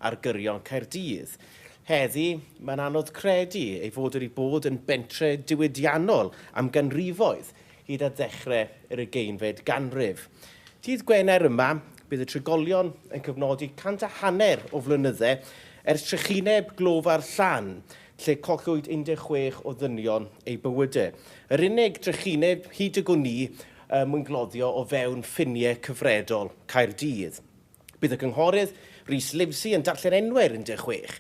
ar gyrion Caerdydd. Heddi, mae'n anodd credu ei fod wedi bod yn bentre diwydiannol am ganrifoedd, hyd at ddechrau yr ugeinfed ganrif. Dydd Gwener yma, bydd y trigolion yn cyfnodi 150 o flynydde ers trychineb glofa'r Llan, lle collwyd 16 o ddynion eu bywydau. Yr unig drychineb, hyd y gwn i, mwyngloddio o fewn ffiniau cyfredol Caerdydd. Bydd y Cynghorydd Rhys Livesey yn darllen enwau'r 16,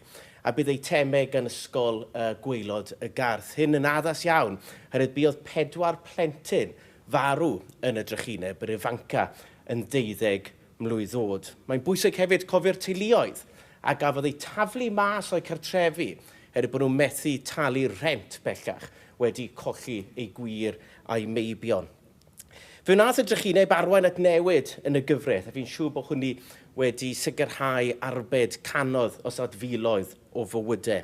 a bydd eitemau gan Ysgol Gwaelod y Garth. Hyn yn addas iawn, oherwydd buodd pedwar plentyn farw yn y drychineb, yr ifanca yn ddeuddeg mlwydd oed. Mae'n bwysig hefyd cofio'r teuluoedd a gafodd eu taflu mas o'u cartrefi oherwydd bod nhw'n methu talu'r rhent bellach wedi colli eu gwŷr a'u meibion. Fe wnaeth y drychineb arwain at newid yn y gyfraith, a fi'n siŵr bod hwnni wedi sicrhau arbed cannoedd os nad filoedd o fywydau.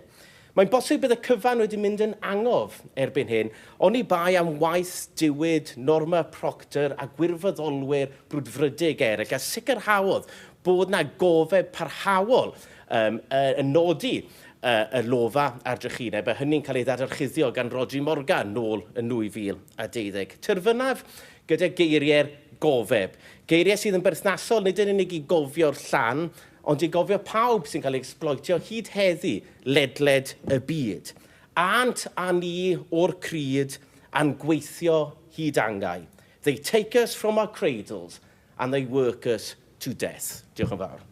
Mae'n bosib bydd y cyfan wedi mynd yn angof erbyn hyn, oni bai am waith diwyd Norma Proctor a gwirfoddolwyr brwdfrydig eraill a sicrhaodd bod 'na gofeb parhaol um, yn nodi y lofa a'r drychineb, a hynny'n cael ei ddadorchuddio gan Rhodri Morgan nôl yn 2012. Terfynaf gyda geiriau'r gofeb. Geiriau sydd yn berthnasol nid yn unig i gofio'r llan, ond i gofio pawb sy'n cael ei ecsbloetio hyd heddi ledled y byd. Ânt â ni o'r crud a'n gweithio hyd angau. They take us from our cradles and they work us to death. Diolch yn fawr.